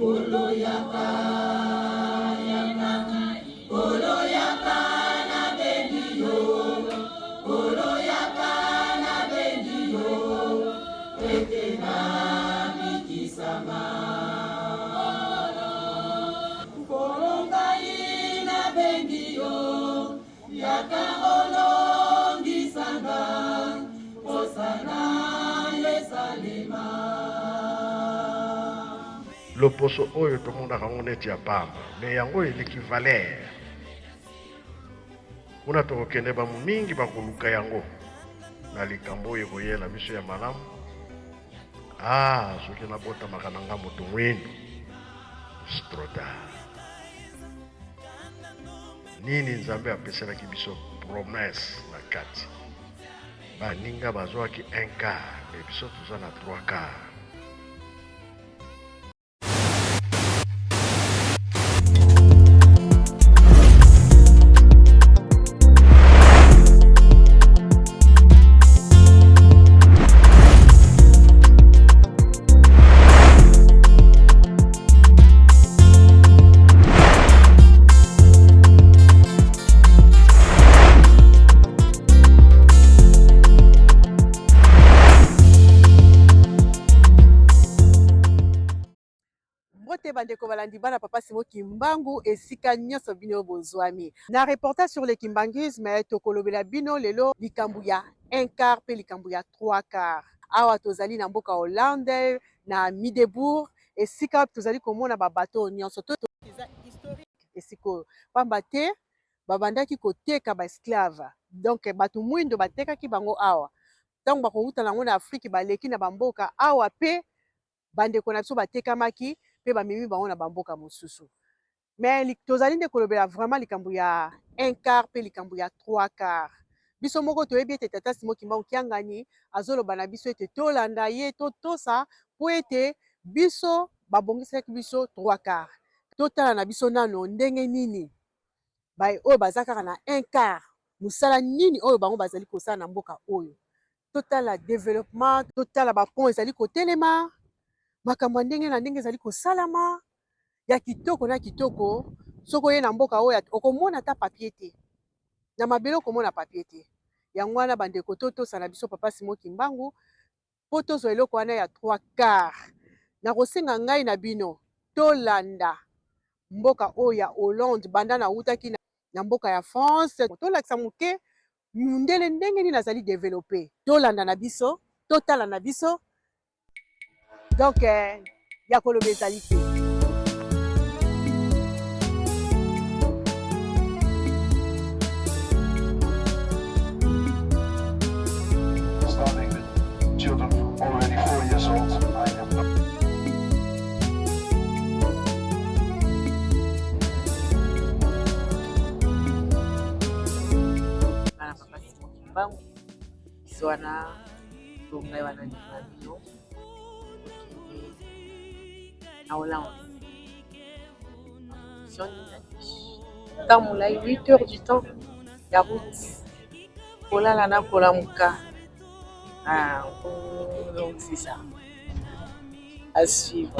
Nkolo yaka, yaka, Nkolo yaka, nabengi yo. Nkolo yaka, nabengi yo, ete nabikisama. Nkolo ngai nabengi yo, yaka olongisa nga, posa na yo esalema. Loposo oyo tomonaka yango neti ya pamba mais yango eleki valeur. Kuna tokokende ba mingi bakoluka yango na likambo oyo ekoyela biso ya malamu. Ah, soki nabotamaka na nga moto mwindo, c'est trop tard. Nini Nzambe apeselaki biso promesse na kati? Baninga bazwaki un quart, mais biso toza na trois quarts. Mbote bandeko balandi bana papa Simon Kimbangu esika nyonso bino bozwami. Na reportage sur le kimbanguisme tokolobela bino lelo likambo ya un quart pe likambo ya trois quart. Awa tozali na mboka Hollande na Middelburg esika tozali komona ba bateau nyonso to eza historique esika oyo pamba te babandaki koteka ba esclave donc bato mwindo batekaki bango awa ntango bakowuta nango na Afrique baleki na bamboka awa pe bandeko na biso batekamaki pe bamemi bango na bamboka mosusu. Mais tozali nde kolobela vraiment likambo ya un quart pe likambo ya trois quart. Biso moko toyebi ete tata Simon Kimbangu Kiangani azoloba na biso ete tolanda ye, totosa po ete biso babongiselaki biso trois quart. Totala na biso nano ndenge nini baye oyo baza kaka na un quart, mosala nini oyo bango bazali kosala na mboka oyo. Totala developpement, totala ba ponts ezali kotelema, makambo ya ndenge na ndenge ezali kosalama ya kitoko na kitoko. Soki oye na mboka oyo okomona ata papier te, na mabele okomona papier te. Yango wana bandeko totosa na biso papa Simon Kimbangu po tozwa eloko wana ya trois quart. Nakosenga ngai na bino tolanda mboka oyo ya Hollande banda nawutaki na mboka ya France, tolakisa moke mundele ndenge nini azali developpe. Tolanda na biso, totala na biso, donc ya koloba ezali te. Starting with children already 4 years old, I am not. Bana papa Simon Kimbangu biso wana to ngai wana ndima bino okende na Hollande temps molai 8 heures du temps ya route kolala na kolamuka ah, donc c'est ça à suivre.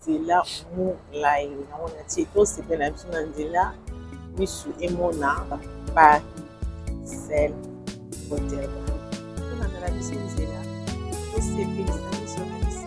Nzela molai yango natie tosepela na biso na nzela misu emona ba Paris Rotterdam tolanda na biso nzela tosepelisa miso na biso.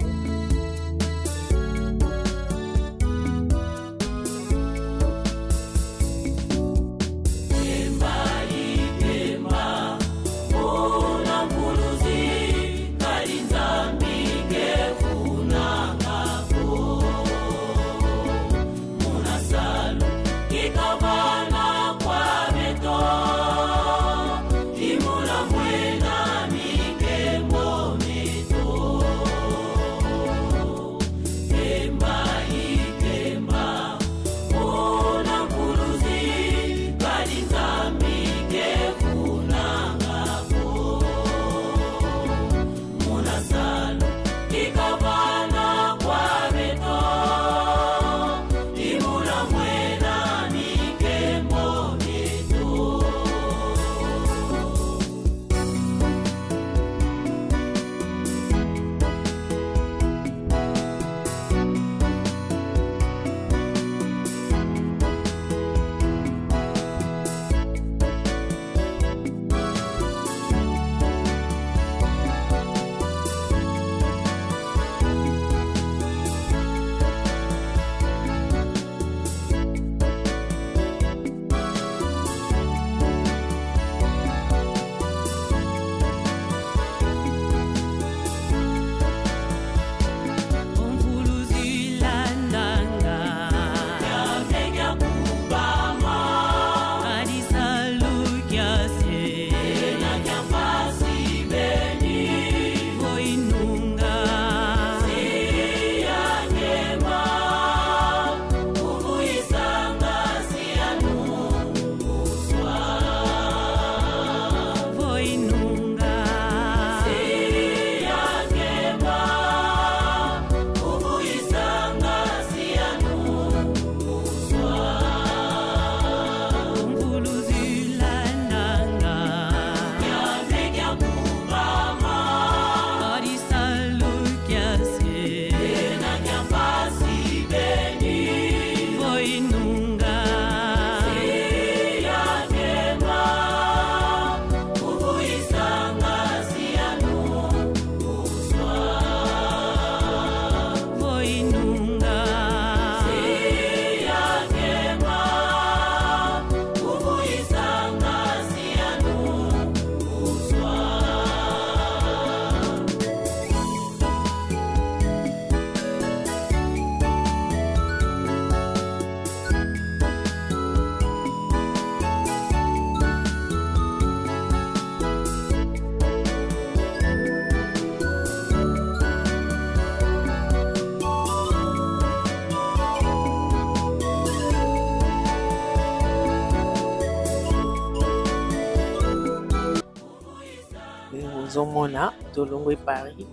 Ozomona tolongwe Paris,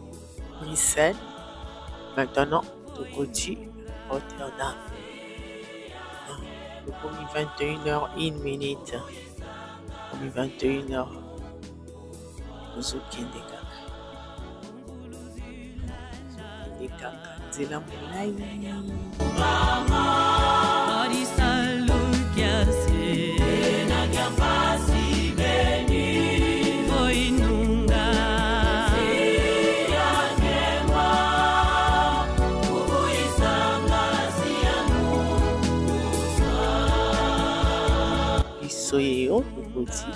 Bruxelles, maintenant tokoti Rotterdam. Tokomi 21h 1 minute. Tokomi 21h. Tozokende kaka. Tozokende kaka. Nzela molai. Biso yeyo tokoti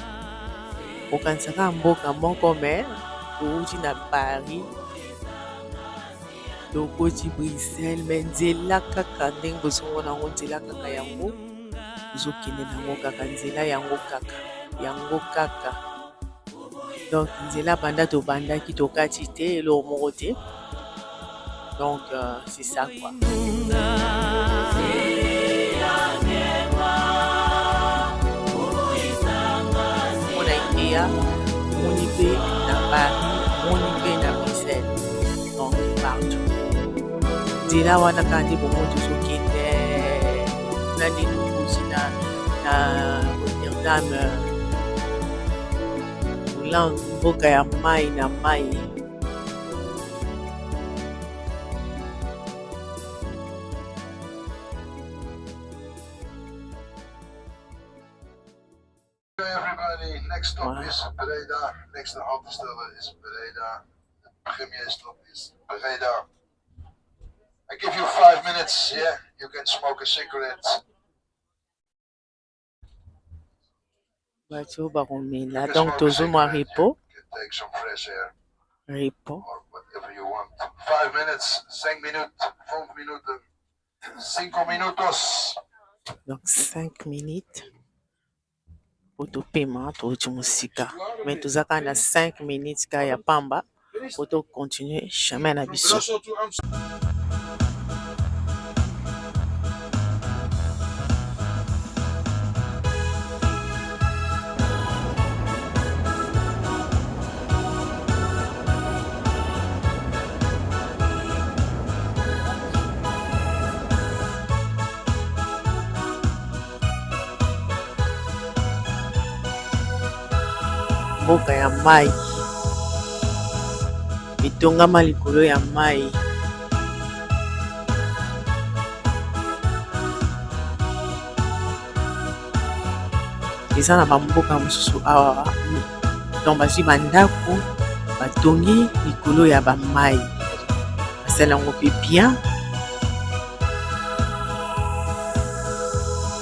okanisaka mboka moko me touti na Paris tokoti Bruxelles me nzela kaka ndenge bozomona yango nzela kaka yango tozokende nango kaka nzela yango kaka yango kaka donc nzela banda tobandaki tokati te eloko moko te donc c'est ça quoi. Mona Ikea, moni mpe na Paris, moni mpe na Bruxelles, donc partout nzela wana kaka nde bongo tozokende na nde tokozi na Rotterdam, Hollande, mboka ya mai na mai. Everybody, next stop Wow. is Breda. Next haltestelle is Breda. De premier stop is Breda. I give you 5 minutes, yeah? You can smoke a cigarette. Bato bakomela You can donc smoke a tozomwa cigarette, repos you can take some fresh air repos or whatever you want. 5 minutes, 5 minuten, 5 minuten, 5 minutos. Donc 5 minutes po topema, touti mosika me toza kaka na 5 minutes kaka ya pamba po tocontinue chemin na biso. Brussel to Amsterdam. Mboka ya mai etongama likolo ya mai. Eza na bamboka mosusu awa donc bazwi bandako batongi likolo ya bamai, basali yango mpe bien.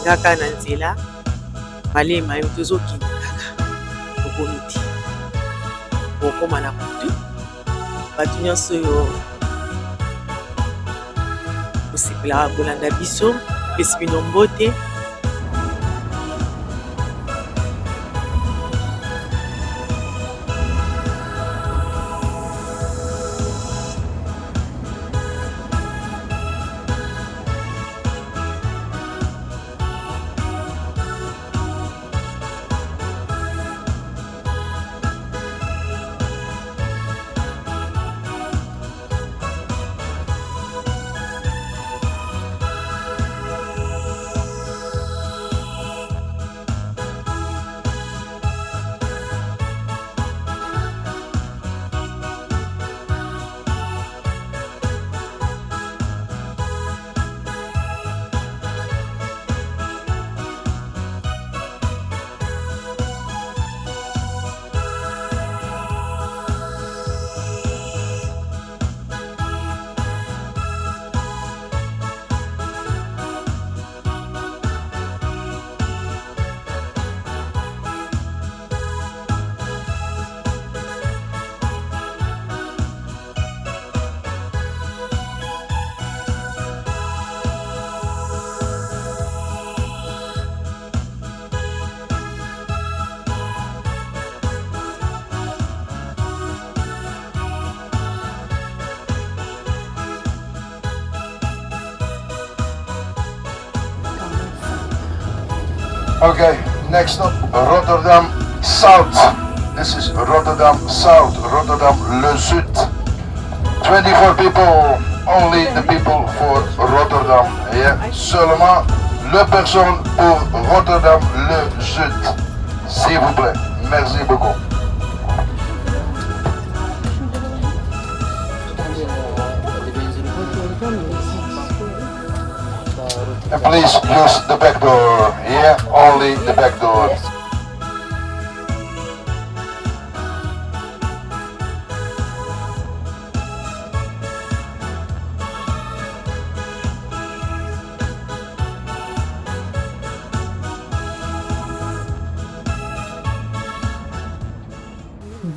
Kaka na nzela malema yo tozokende kaka, tokomi te, okóma na butu. Bato nyonso oyo kosepelaka kolanda biso, pesi bino mbote. Okay, next stop Rotterdam South. This is Rotterdam South, Rotterdam Le Zuid. 24 people, only the people for Rotterdam. Yeah, seulement le personne pour Rotterdam Le Zuid. S'il vous plaît. Merci beaucoup. And please use the back door. Yeah, only the back door.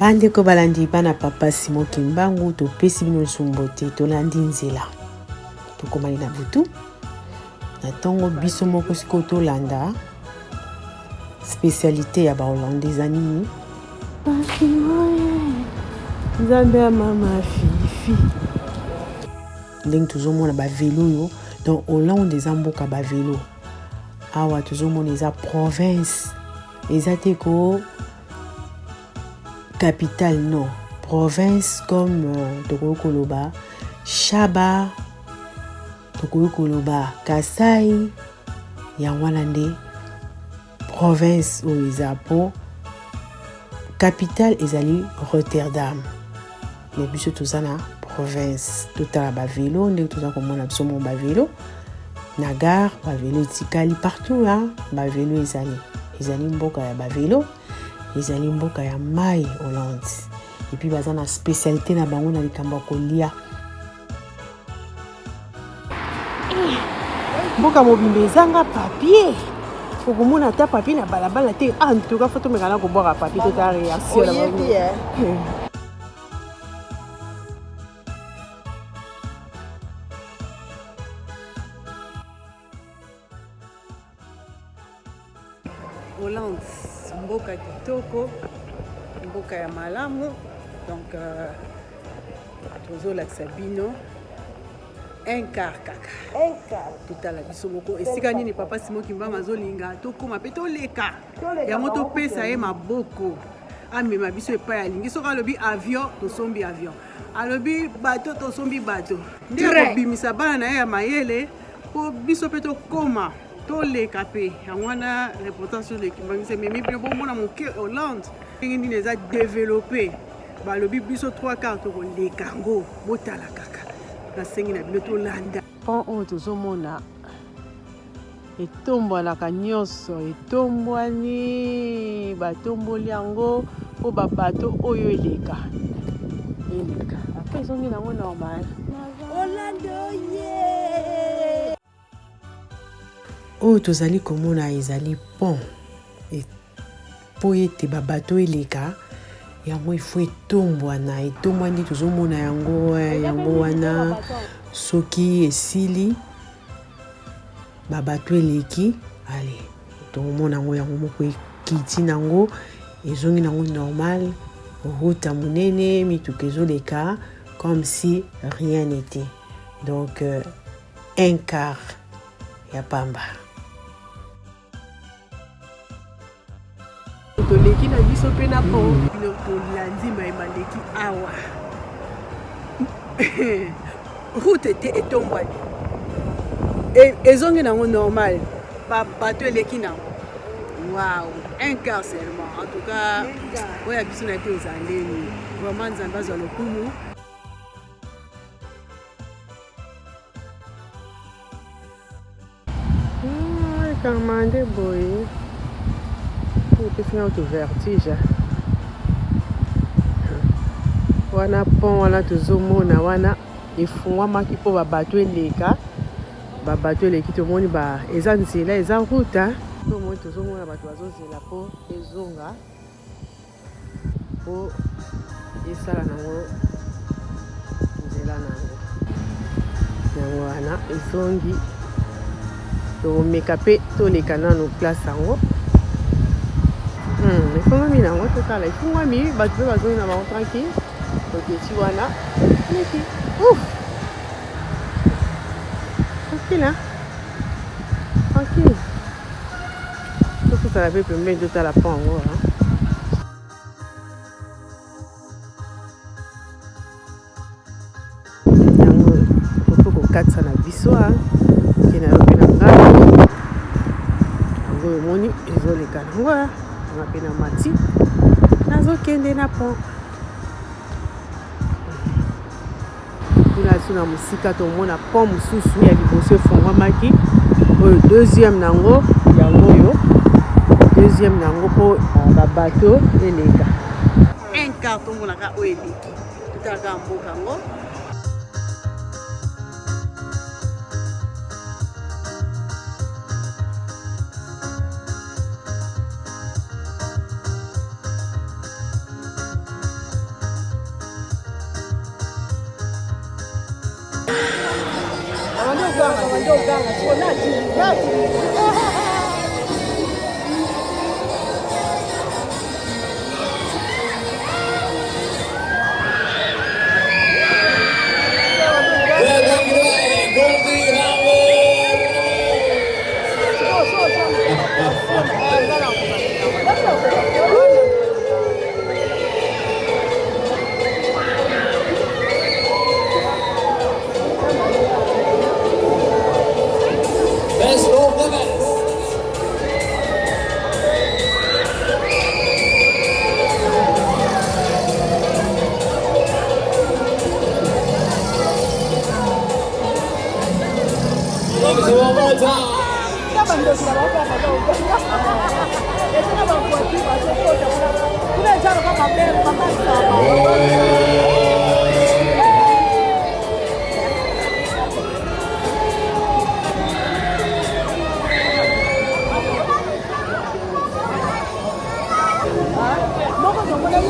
Bandeko balandi bana papa Simon Kimbangu, topesi bino lisusu mbote, tolandi nzela, tokomani na butu na ntongo biso moko sikoyo tolanda spécialité ya bahollandais eza nini. Nzambe ya mama Fifi, ndenge tozomona bavelo oyo, donc Hollande eza mboka bavelo. Awa tozomona eza province, eza te ko capitale, non, province comme tokoki koloba Shaba, tokoki koloba Kasai, yango wana nde province oyo eza, po capitale ezali Rotterdam, mais biso toza na province. Totala bavelo ndenge toza komona biso moko bavelo na gare, bavelo etikali partout ya bavelo. Ezali mboka ya bavelo, ezali mboka ya mai Hollande. Et puis baza na spécialité na bango na likambo ya kolia. Mboka mobimba ezanga papier, okomona ata papier na balabala te. En tout cas, faut tomekana kobwaka papier, tota réaction na bango. Oyebi eh. Hollande, mboka kitoko, mboka ya malamu. Donc tozolakisa bino un quart kaka, totala biso moko esika nini papa Simon Kimbangu azolinga tokóma mpe toleka yango, topesa ye maboko, amema biso epai alingi. Soki alobi avion, tosombi avion. Alobi bato, tosombi bato. Nde akobimisa bana na ye ya mayele mpo biso mpe tokóma, toleka mpe yango wana. Reportage sur le kimbanguisme ememi bino bomona moke Hollande ndenge nini eza développé. Balobi biso 3 quart tokoleka yango, botala kaka. Nasengi na bino tolanda pont oyo tozomona etombwanaka nyonso, etombwani, batomboli yango mpo babato oyo eleka eleka, après ezongi nango normal. Hollande oye. Oyo tozali komona ezali pont mpo ete babato eleka yango, ifo etombwana. Etombwani, tozomona yango, yango wana. Soki esili, babato eleki, ale tokomona yango, yango moko ekiti nango, ezongi nango normal. Route ya monene, mituka ezoleka comme si rien n'était. Donc un quart ya pamba. Toleki na biso mpe na po bino tolandi mayema leki awa. Route te etombwani, ezongi nango normal, bato eleki nango. Wow, un quart seulement. En tout cas, oyo ya biso na te ozala ndeni. Vraiment, Nzambe azwa lokumu. Ekangama nde boye, epesi nga kutu vertige. Wana pont wana tozomona wana efungwamaki mpo babato eleka. Babato eleki, tomoni ba eza nzela, eza route. Tomoni, tozomona bato bazozela mpo ezonga, mpo esala nango nzela nango. Yango wana ezongi. Tokomeka mpe toleka nano place yango. Efungwami nango, totala, efungwami, bato mpe bazongi na bango tranquille. Toketi wana leki. Ouf, tranquille hein? Tranquille. Tokutana mpe pembeni, totala pont yango. Yango nga mpe na mati nazokende na pont kuna so na mosika tomona pont mosusu ya liboso efongwamaki oyo deuxième na yango yango oyo deuxième na yango mpo babato eleka un quart tomonaka oyo eleki totalaka mboka yango. Best of the best. Ladies one more time.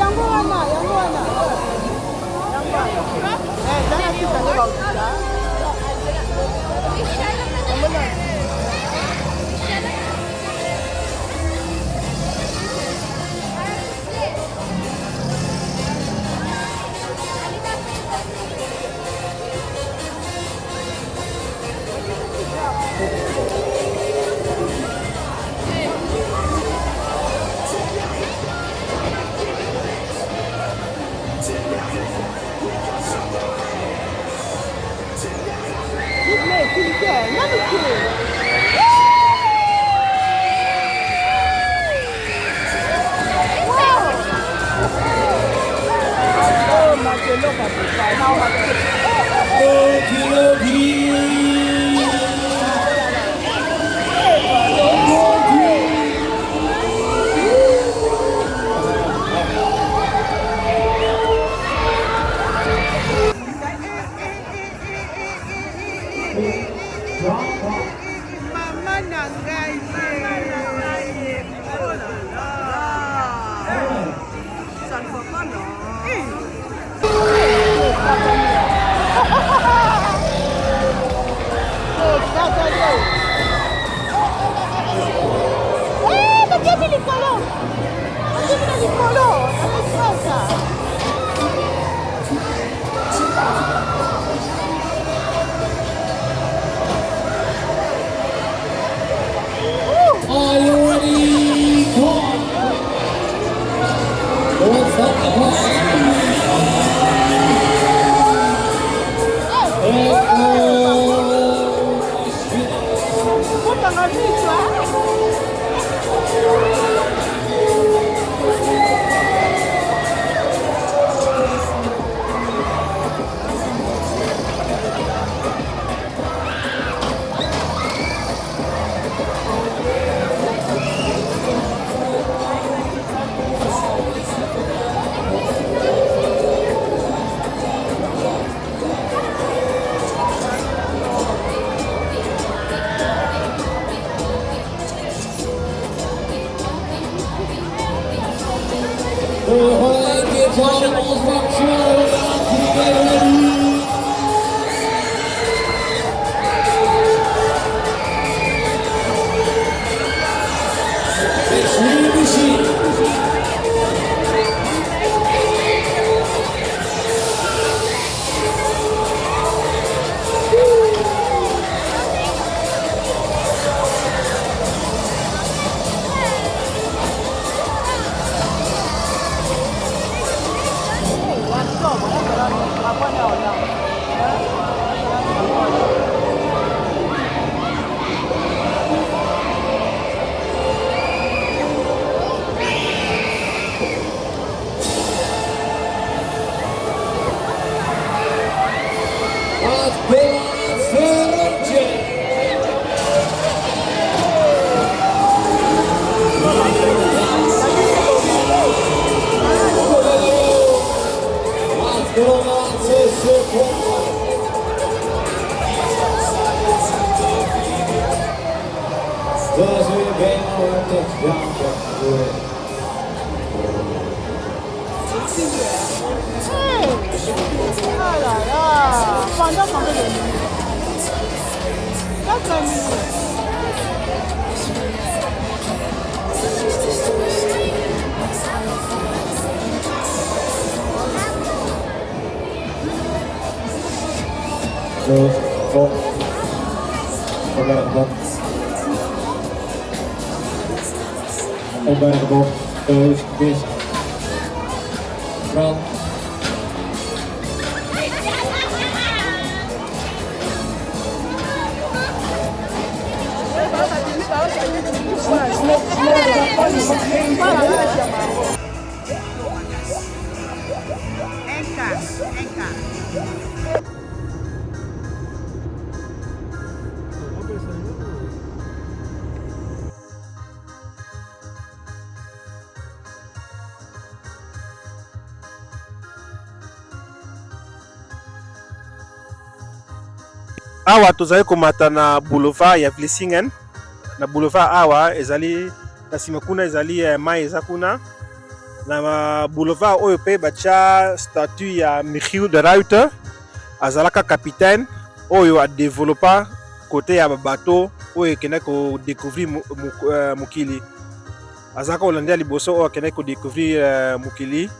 Yango wana, yango wana. Mama na ngai, mama na ngai. Oh là là. Ça ne va pas, non? Eh, bakemi likolo. Bakemi na likolo. Akosasa. Are you ready? Come on. What's up? Kokanga miso. De Holland Get ready. Machine. Touchdown voor Hey! Oh là là! Pendant combien de minutes? 4 minutes. Awa tozali komata na boulevard ya Vlissingen. Na boulevard awa ezali na nsima kuna ezali eh, mai eza kuna na boulevard oyo mpe batya statue ya Michiel de Ruyter azalaka capitaine oyo adevelopa kote ya babato oyo ekendaki kodecouvrir eh, mokili azalaka hollandais ya liboso oyo akendaki kodecouvrir eh, mokili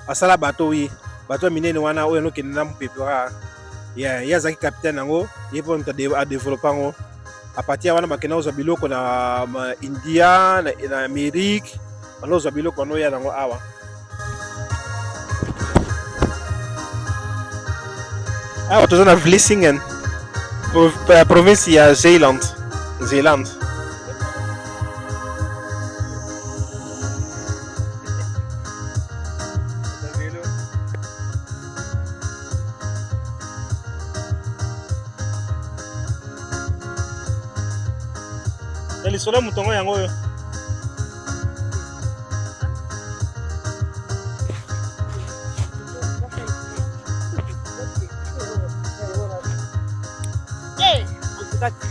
asala bato wi bato ya minene wana oyo yanokende na mopepe kaka ye azalaki capitaine yango ye mpo moto adevelopa yango apartir ya wana bakenda kozwa biloko na india na amérique banda kozwa biloko wana oya nango awa awa toza na vlissingen province ya zeeland zeeland na lisolo ya moto yango yango oyo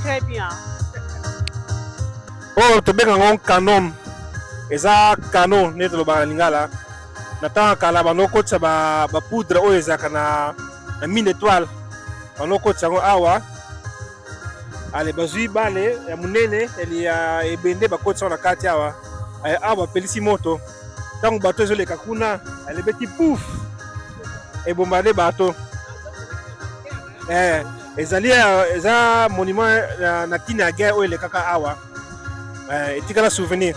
Très bien. Oyo tobenga yango canon eza canon nde tolobaka na lingala na ntango ya kala bando okotisa bapoudre oyo ezalaka na, na mine étoile bando okotisa yango awa ale bazwi bale ya monene ya ebende bakotisa yango na kati awa awa bapelisi moto ntango bato ezoleka kuna alebeti pouf ebombarde bato eh, ezali eh, eza monument na ntina ya guerre oyo elekaka awa eh, etikala souvenir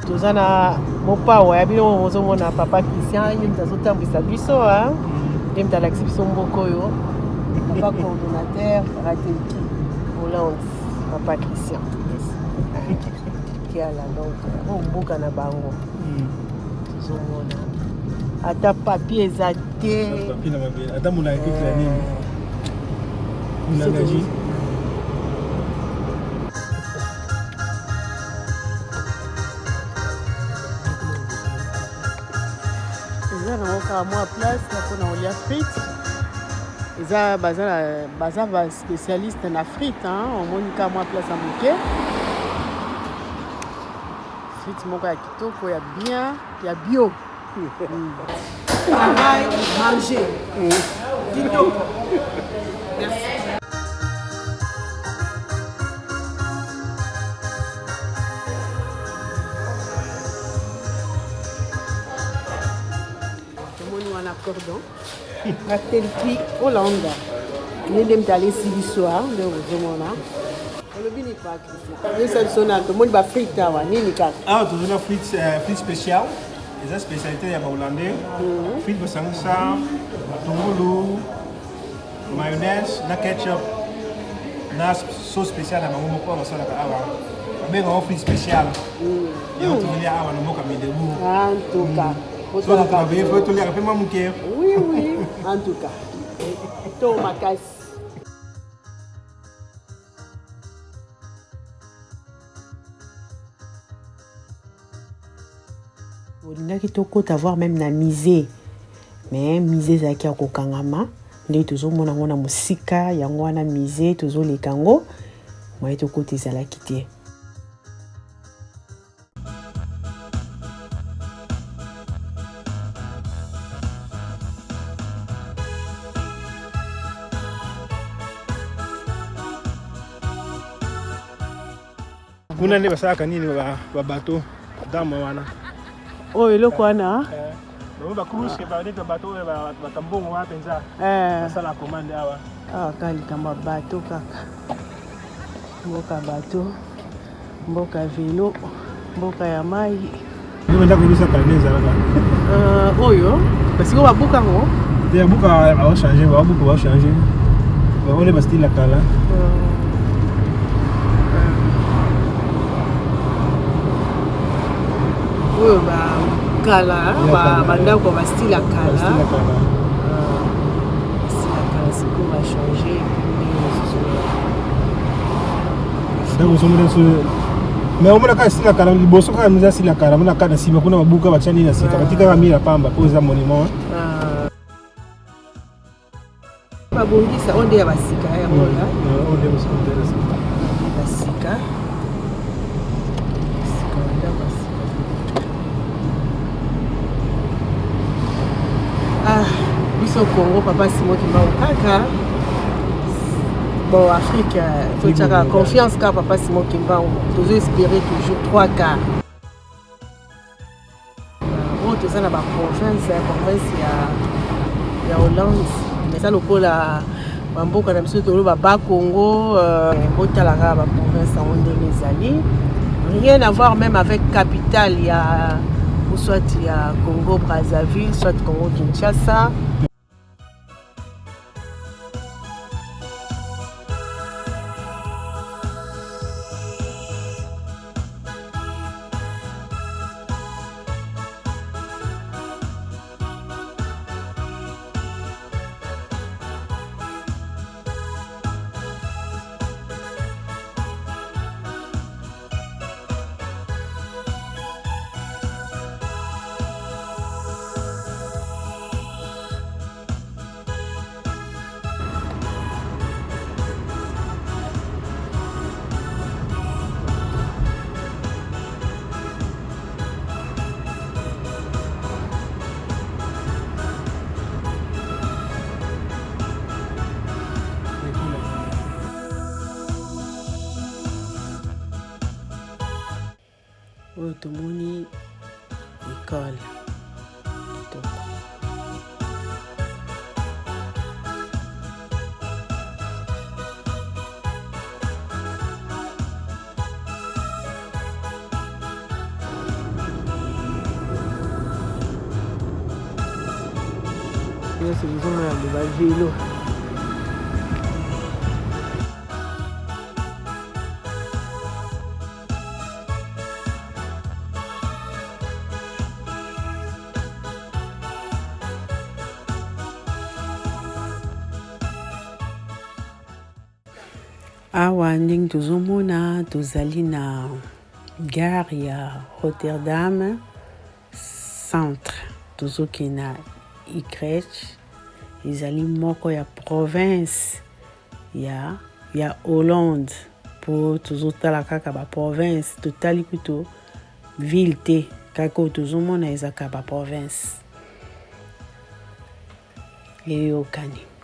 Toza na mopao ya bino bozomona papa Christian ye moto azotambwisa biso ye moto alakisi biso mboka oyo papa coordonnateur Ratelki Hollande papa Christian kiala donc oyo mboka na bango tozomona ata papier eza te ata molaki ya nini molangaki eza nango kaka mwa place na mpona kolia frite eza baza baza ba spécialiste na frite omoni kaka mwa place ya moke frite moko ya kitoko ya bien ya bio Travail, manger. Kitoko. Merci. Cordon Batelki Hollande ye nde moto alesi biso a nde ozomona olobi nini pa Christian yebisa biso na tomoni ba frite awa nini kaka awa toza na frite euh, frite spéciale eza spécialité ya bahollandais mhm. frite basangisa matungulu mayonnaise na ketchup na sauce spéciale na bango moko basalaka awa babenga yango frite spéciale mhm. yango tozolia awa na mboka midebourg en tout cas mhm. toliaka mpe mwa moke oui oui en tout cas to makasi Olingaki tokota voir meme na musee mais musee ezalaki ya kokangama nde tozomona yango na mosika yango wana musee tozoleka yango moye tokota ezalaki te. Kuna nde basalaka nini ba bateau dame wana oyo eloko wana eh, bango ba cruise ba neti ba bateau oyo bato mbongo wana mpenza eh. basala commande awa awa kaka likambo ya bateau kaka mboka bateau mboka velo mboka ya mai ndako ebisa kala nde ezalaka euh, oyo basiko babuka yango te babuka baochange babuka baochange bango nde bastyle ya kala euh. oyo bakala bandako ya bastyle ya kala style ya kala sikoyo bachange ndenge mosusu. Ndako ozomona so mais omona kaka style ya kala liboso kaka eza style ya kala omona kaka na nsima kuna babuka batya nini na sika batikaka mire ya pamba mpo eza monument. Babongisa oyo nde ya basika yango oyo nde basika sika ndako ya sika. Ah, biso Congo papa Simon Kimbangu kaka bon Afrique euh, totiaka confiance kaka papa Simon Kimbangu tozo espérer toujours 3 quarts oyo toza na baprovince ya province ya, ya Hollande eza lokola bamboka na biso toloba Bakongo euh, botala kaka baprovince yango ndenge ezali rien à voir même avec capitale ya ou soit ya Congo Brazzaville soit Congo Kinshasa. Oyo tomoni ecole kitoko. Nyonso bozomona ba velo. Awa ndenge tozomona tozali na gare ya Rotterdam centre tozokende na Utrecht ezali moko ya province ya ya Hollande po tozotala kaka ba province totali kutu ville te kaka oyo tozomona eza kaka ba province eyokani.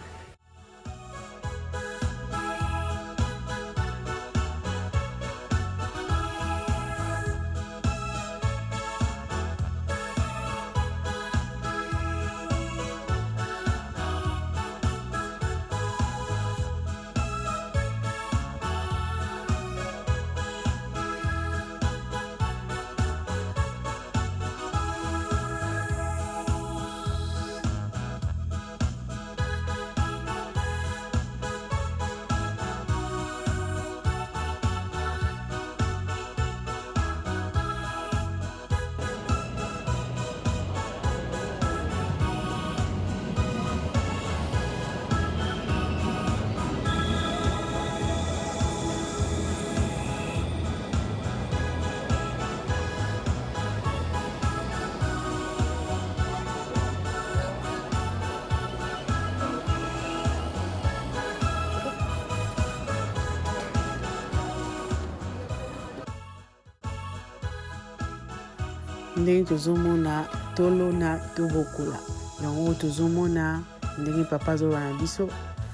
Ndenge tozomona tolona tobokola yango tozomona ndenge papa azoloba na biso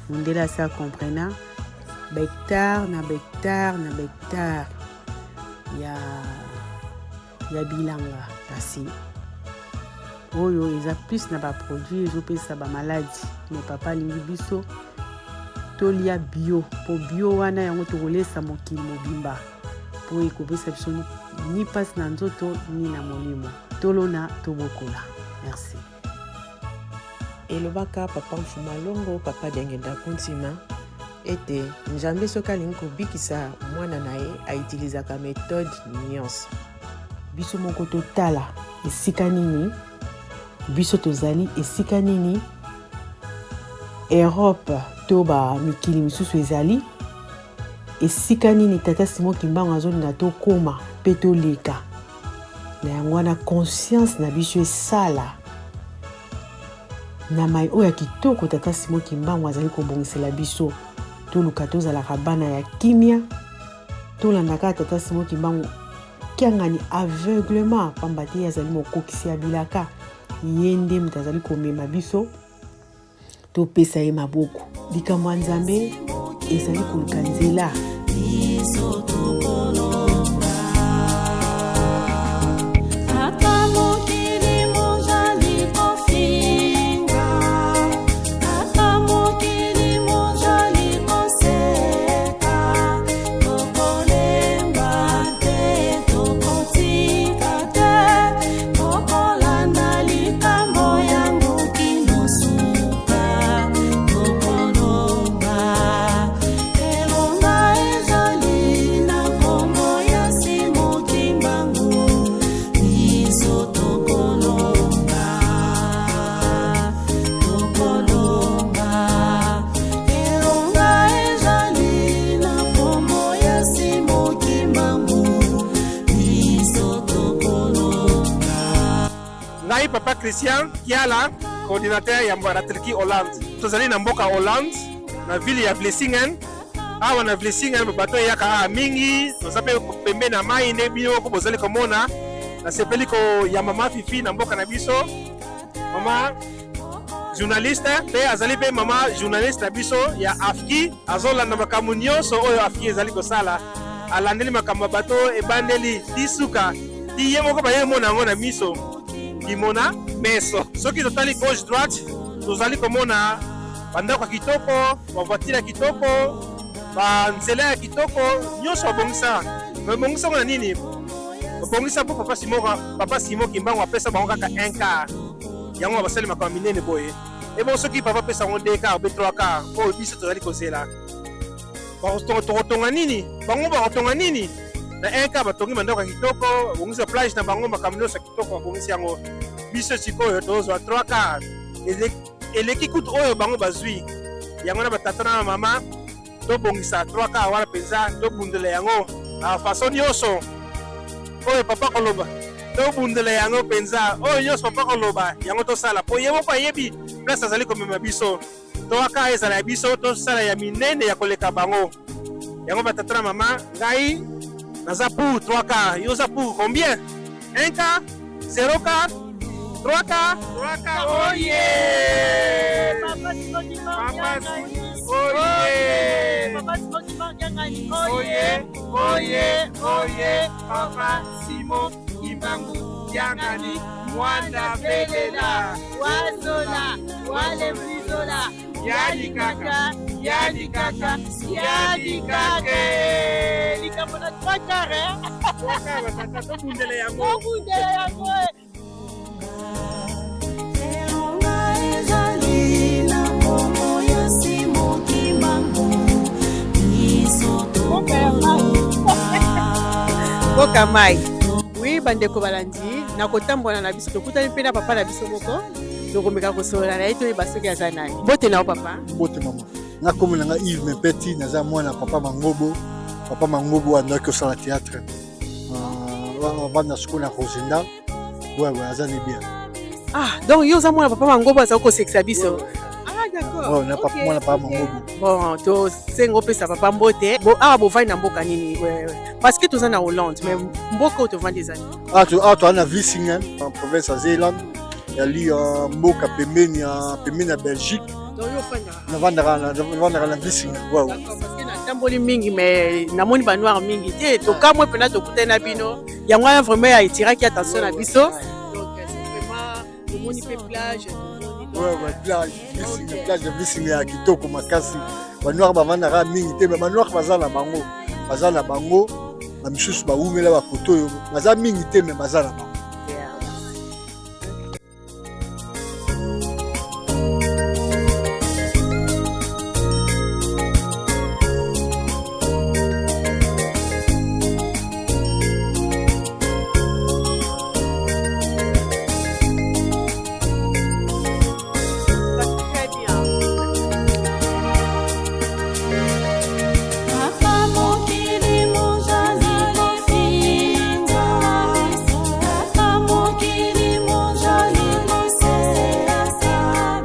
mondele asi acomprena bahectare na bahectare na bahectare ya, ya bilanga kasi oyo eza plus na baproduit ezopesa bamaladi me papa alingi biso tolia bio mpo bio wana yango tokolesa mokili mobimba mpo ekopesa biso ni mpasi na nzoto ni na molimo tolona tobokola merci Elobaka papa Mfuma Longo, papa Diangenda Kuntima, ete Nzambe soki alingi kobikisa mwana na ye aitilizaka methode nyonso. Biso moko totala esika nini biso tozali, esika nini Europe to ba mikili misusu ezali, esika nini tata Simon Kimbangu azolinga tokoma mpe toleka. Na yango wana conscience na biso esala na mai oyo ya kitoko tata Simon Kimbangu azali kobongisela biso. Toluka tozalaka bana ya kimia, tolanda kaka tata Simon Kimbangu kiangani aveuglement, pamba te ye azali mokokisi ya bilaka, ye nde moto azali komema biso topesa ye maboko. Likambo ya Nzambe ezali koluka nzela. Biso tokolonga ata mokili mozali kofinga, ata mokili mozali koseka, tokolemba te, tokotika te, tokolanda likambo yango kino suka, tokolonga. Elonga ezali na kombo ya Simon Kimbangu, biso tokolonga, tokolonga. Elonga ezali na kombo ya Simon Kimbangu, biso tokolonga. Ngai papa Christian Kiala, coordinateur ya Mbaratrilki Hollande. Tozali na mboka Hollande, na ville ya Vlissingen. Awa na Vlissingen bato eyaka awa mingi, toza mpe pembeni na mai nde bino moko bozali komona. Nasepeli koyamba mama Fifi na mboka na biso, mama journaliste mpe azali mpe mama journaliste na biso ya AFKI. Azolanda makambo nyonso oyo AFKI ezali kosala, alandeli makambo ya bato ebandeli ti suka, ti ye moko baye mona yango na miso kimona meso. Soki totali gauche droite, tozali komona bandako ya kitoko, bavoitire ya kitoko, banzela ya kitoko, nyonso babongisa. Babongisa yango na nini? Babongisa mpo papa Simon, papa Simon Kimbangu apesa bango kaka un quart, yango basali makambo minene boye. Ebongo soki papa apesa yango deux quart be trois quart, oyo biso tozali kozela, tokotonga nini? Bango bakotonga nini? Na un quart batongi bandako ya kitoko, babongisi plage na bango, makambo nyonso ya kitoko babongisi yango. Biso sikoyo tozwa trois quart, eleki kutu oyo bango bazwi. Yango na batata na mama, tobongisa trois quart wana mpenza, tobundela yango na façon nyonso oyo papa koloba, tobundela yango mpenza oyo nyonso papa koloba yango tosala, po ye moko ayebi place azali komema biso. Trois quart ezala ya biso, tosala ya minene ya koleka bango. Yango batata na mama, ngai naza pour trois quart, yo oza pour combien? Un quart, zéro quart, trois quart, trois quart. Oye! Papa Simon Kimbangu, Papa Simon, oye! Papa Simon Kimbangu, oye! Oye, oye, Papa Simon Kimbangu Kiangani, Mwanda Belela, Wazola, Wale Mlizola, Yadi kaka, yadi kaka, yadi kaka. Likambo na trois quarts, hein? Trois quarts, batata, tobundela yango. Tobundela yango, eh. Elonga ezali na kombo ya Simon Kimbangu, biso tokolonga. Mboka mai. Oui, bandeko balandi, na kotambola na biso tokutani mpe na papa na biso moko, tokomeka kosolola na ye toyeba soki aza nani. Mbote na yo papa. Mbote mama. Nga kombo na nga Yves Mepeti, naza mwana papa Mangobo. Papa Mangobo andaki kosala théâtre. Avanda sikoyo na Rosenda. Ouais, ouais, aza ni bien. Ah, donc yo oza mwana papa Mangobo azali kosekisa biso. Ah, d'accord. d'accord. Ouais, na papa Ok, mwana papa ok. Mangobo. Bon, tosenga opesa papa mbote. Bo awa bovandi na mboka nini? Ouais, ouais. Parce que toza na Hollande, mais mboka oyo tovandi eza nini? Awa to- awa toza na Vlissingen en province ya Zeeland, yali mboka pembeni ya pembeni ya Belgique. Donc yo ofandaka Navandaka na navandaka na Vlissingen. Ouais, ouais. D'accord, parce que natamboli mingi mais namoni ba noir mingi te. Tokamwe mpena tokutani na bino. Yango wana vraiment ya etiraki attention na biso. Donc c'est vraiment tomoni mpe plage, tomoni donc, Ouais, ouais, plage, Vlissingen, plage ya Vlissingen ya kitoko makasi. Ba noir bavandaka mingi te, mais ba noir baza na bango. Baza na bango, ba misusu bawumela ba koto oyo, baza mingi te mais baza na bango. Yeah. Très bien. Papa mokili mozali kofinga, Papa mokili mozali koseka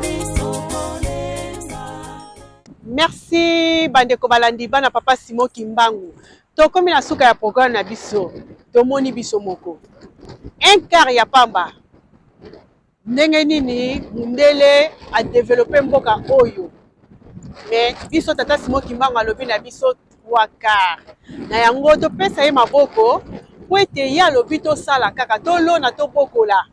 biso kolemba. Merci bandeko balandi bana papa Simon Kimbangu. Tokomi na suka ya programme na biso. Tomoni biso moko. Un quart ya pamba. Ndenge nini mundele a développer mboka oyo? Mais biso tata Simon Kimbangu alobi na biso trois quarts. Na yango topesa ye maboko po ete ye alobi tosala kaka tolona tobokola.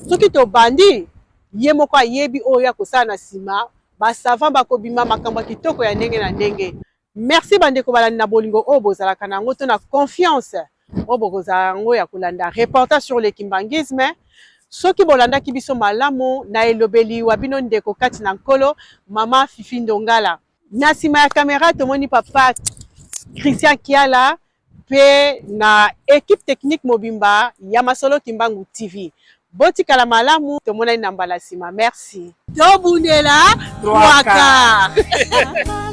Soki tobandi ye moko ayebi oyo akosala na nsima, ba savant bakobima makambo ya kitoko ya ndenge na ndenge. Merci bandeko balandi na bolingo oyo bozalaka na yango to na confiance oyo bokozala yango ya kolanda reportage sur le kimbanguisme. Soki bolandaki biso malamu na elobeli wa bino ndeko kati na Nkolo, mama Fifi Ndongala. Na nsima ya kamera tomoni papa Christian Kiala pe na equipe technique mobimba ya Masolo Kimbangu TV. Botikala malamu, tomonani na mbala nsima. Merci. Tobundela trois quarts. Papa.